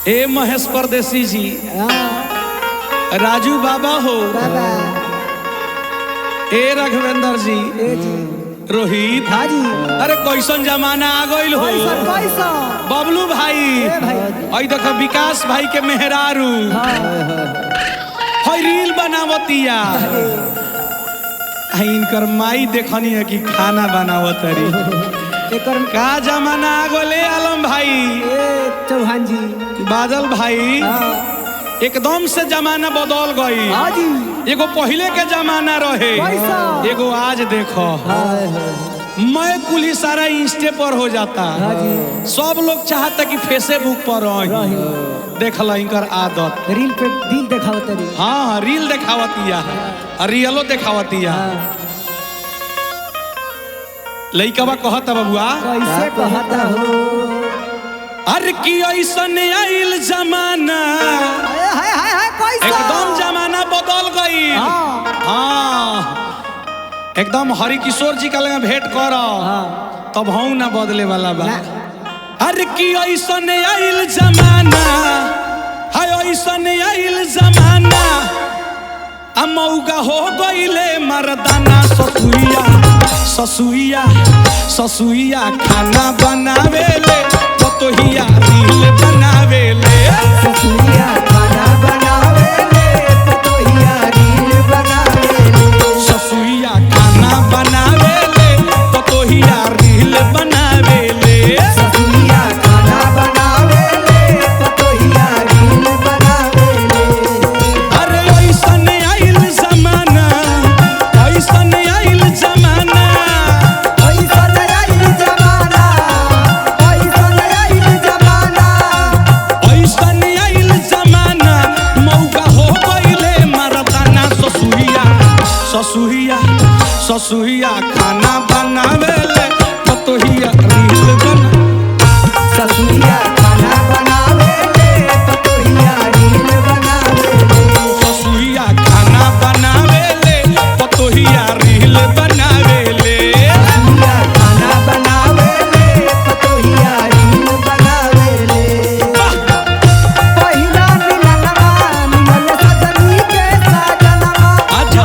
ए महेश परदेसी जी, राजू बाबा हो, बाबा ए राघवेंद्र जी, ए जी, रोहित हाँ जी, अरे कैसन जमाना आ गइल हो। कैसन कैसन बबलू भाई, ए भाई। आई देखो विकास भाई के मेहरारू हई रील बनावतिया। आ इनकर माई देखनी है कि खाना बनावत रही। एकर का जमाना आ गइल आलम भाई, ए चौहान जी, बादल भाई, हाँ एकदम से जमाना बदल गई। हाँ जी, एगो पहले के जमाना रहे, कैसा? एगो आज देखो मैं कुली सारा इंस्टे पर हो जाता। हाँ जी, सब लोग चाहता कि फेसबुक पर रही। देख ला इनकर आदत, रील पे दिल देखावत रही। हाँ रील देखावतिया, रियलो देखावतिया। लइकवा कहता बबुआ कैसे कहता हो, अरे की ऐसन आइल जमाना, हाय हाय हाय कैसा एकदम जमाना बदल गई। हाँ। हाँ एकदम हरि किशोर जी का लगे भेंट कर तब हूं ना बदले वाला बा। अरे की ऐसन आइल जमाना, हाय ऐसन आइल जमाना, आ मौका हो गइले मर्दाना। ससुइया ससुइया ससुइया खाना बनावेले, पतोहिया रील बनावेले। ससुइया खाना बनावेले, पतोहिया रील बनावेले। ससुइया खाना बनावेले, पतोहिया रील बनावेले। ससुइया खाना बनावेले, पतोहिया रील बनावेले। अरे ऐसन आइल जमाना, ऐसन आइल जमाना, ऐसन आइल जमाना, ऐसन आइल जमाना, ऐसन आइल जमाना, मौका हो गइले मर्दाना। ससुइया ससुइया ससुइया खाना बनावेले, पतोहिया रील बना। ससुइया खाना बनावेले, पतोहिया रील बनावेले। ससुइया खाना बनावेले, पतोहिया रील बनावेले। ससुइया खाना बनावेले, पतोहिया रील बनावेले। पहिला मिलनवा मिलल सजनी के सजनवा, अच्छा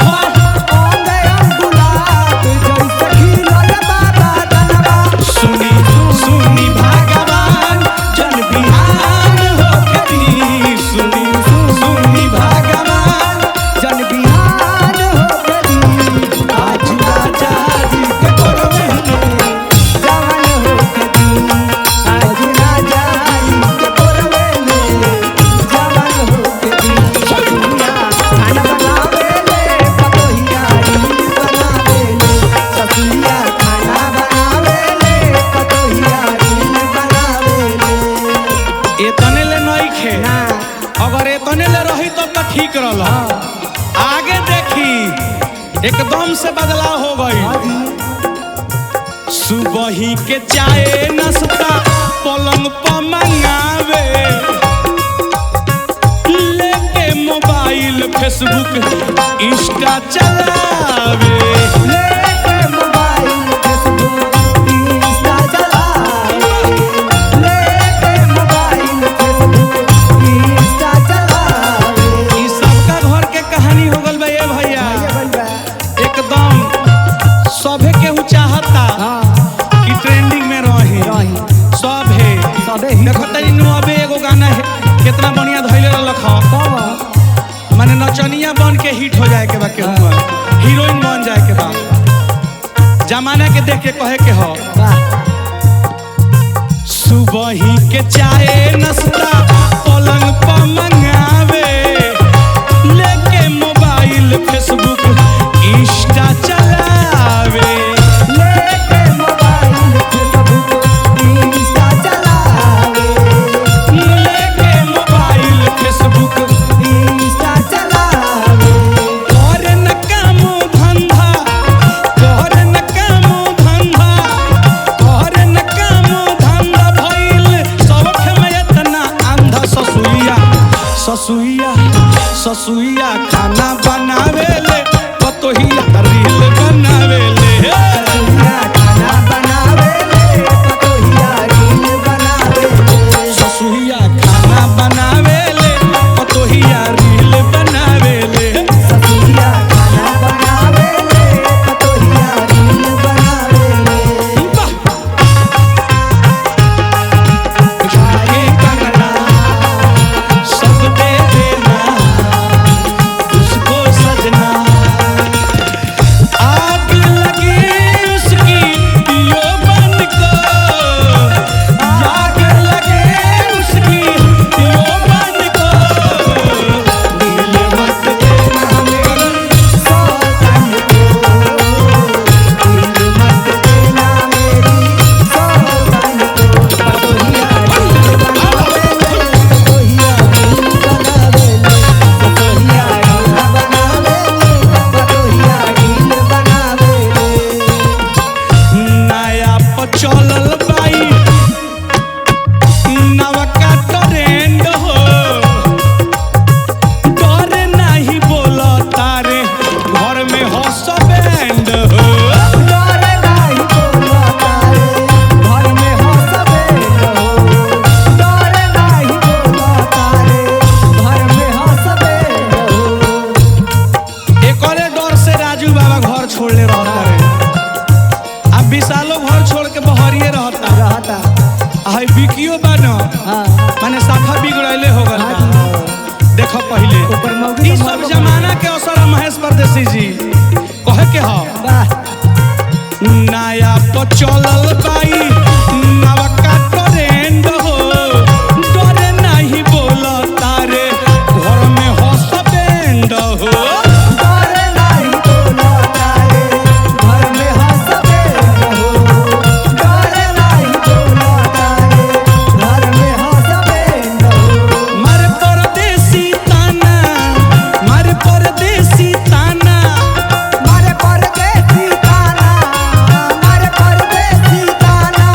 ओंगे गुलाब जैसे खिलल बाबा दनवा। सुनी सुनी भगवान जन बिहान हो करी। सुनी सुनी भगवान जन बिहान हो करी, आज राजा जी के कोरवे में जवान हो करी, आज राजा जी के कोरवे में जवान हो करी। ससुइया खाना बनावेले, पतोहिया रील बनावेले। ससुइया खाना बनावेले, पतोहिया रील बनावेले। एतने ले नहीं खे, ना। अगर एतने ले रही तब तो ठीक रहल। आगे देखी एकदम से बदलाव हो गई। हाँ जी, सुबह ही के चाय नाश्ता पलंग पर मंगावे, लेके मोबाइल फेसबुक इंस्टा चलावे। लेके मोबाइल फेसबुक इंस्टा चलावे, लेके मोबाइल फेसबुक इंस्टा चलावे। ई सबका घर के कहानी हो गल बा ये भैया। ये भैया, एकदम सभे केहू चाहता हाँ कि ट्रेंडिंग में रही, रही। सब है। सबे ही। देखो तनी नु अबे एगो गाना है कितना बढ़िया धइले रहलख, कौन? माने नचनिया बन के हिट हो जाए के बा, केहू हीरोइन बन जाए के बा। जमाना के देख के कहे के हो। वाह, सुबह ही के चाय नाश्ता पलंग पर मंगावे, लेके मोबाइल फेसबुक इंस्टा चलावे। लेके मोबाइल फेसबुक इंस्टा चलावे, लेके मोबाइल फेसबुक इंस्टा चलावे। करे न काम धंधा, करे न काम धंधा, करे न काम धंधा, भइल सबख में एतना अंधा। ससुइया ससुइया ससुइया खाना बनावेले, पतोहिया रील बनावेले। ससुइया खाना बनावेले, पतोहिया रील बनावेले। ससुइया खाना बना माने साफा बिगड़ैले हो गल बा। देखो पहले ओकर मौगी ई तो सब मरबो जमाना के असर है महेश परदेसी जी कहे के ह वाह नया तो चलल बाई नवका ट्रेंड हो डरे नहीं बोल तारे घर में हसबैंड हो डरे नाही बोला तारे घर में हंसबे हो डरे नाही बोला तारे घर में हंसबे हो मर परदेसी ताना मर परदेसी ताना मारे परदेसी ताना मारे परदेसी ताना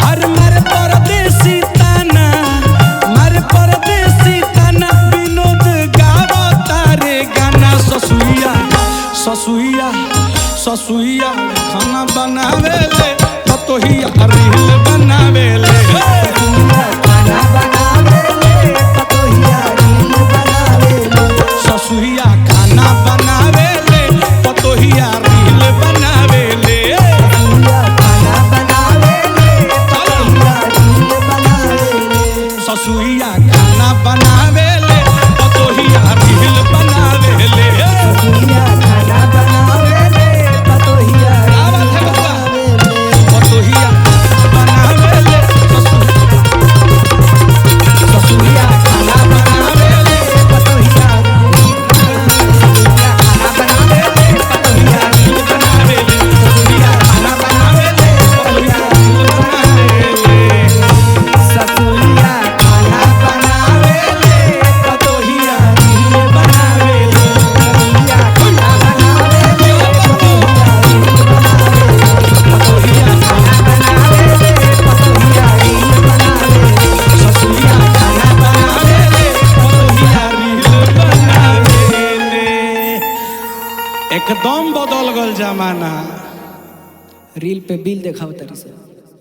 अरे मर परदेसी ताना मर परदेसी ताना विनोद गावो तारे गाना ससुइया ससुइया ससुइया खाना बनावे ले पतोहिया रील बनावे ले खाना बनावे ले पतोहिया रील बनावे ले ससुइया खाना बनावे ले पतोहिया रील बनावे ले खाना बनावे ले पतोहिया रील बनावे ले ससुइया खाना बनावे ले पतोहिया रील बनावे ले पतोहिया खाना बनावे ले पतोहिया क्या बात है रील बबुआ? बनावे ले पतोहिया बनावे ले ससुइया खाना बनावे ले पतोहिया खाना बनावे ले पतोहिया रील बनावे ले ससुइया खाना बनावे ले पतोहिया रील बनावे ले ससुरिया खाना बनावे ले पतोहिया रील बनावे ले पतोहिया खाना बनावे ले पतोहिया खाना बनावे ले पतोहिया रील बनावे ले ससुइया खाना बनावे ले पतोहिया रील बनावे ले एकदम बदल गल जमाना रील पे बिल देखाओ तरी से।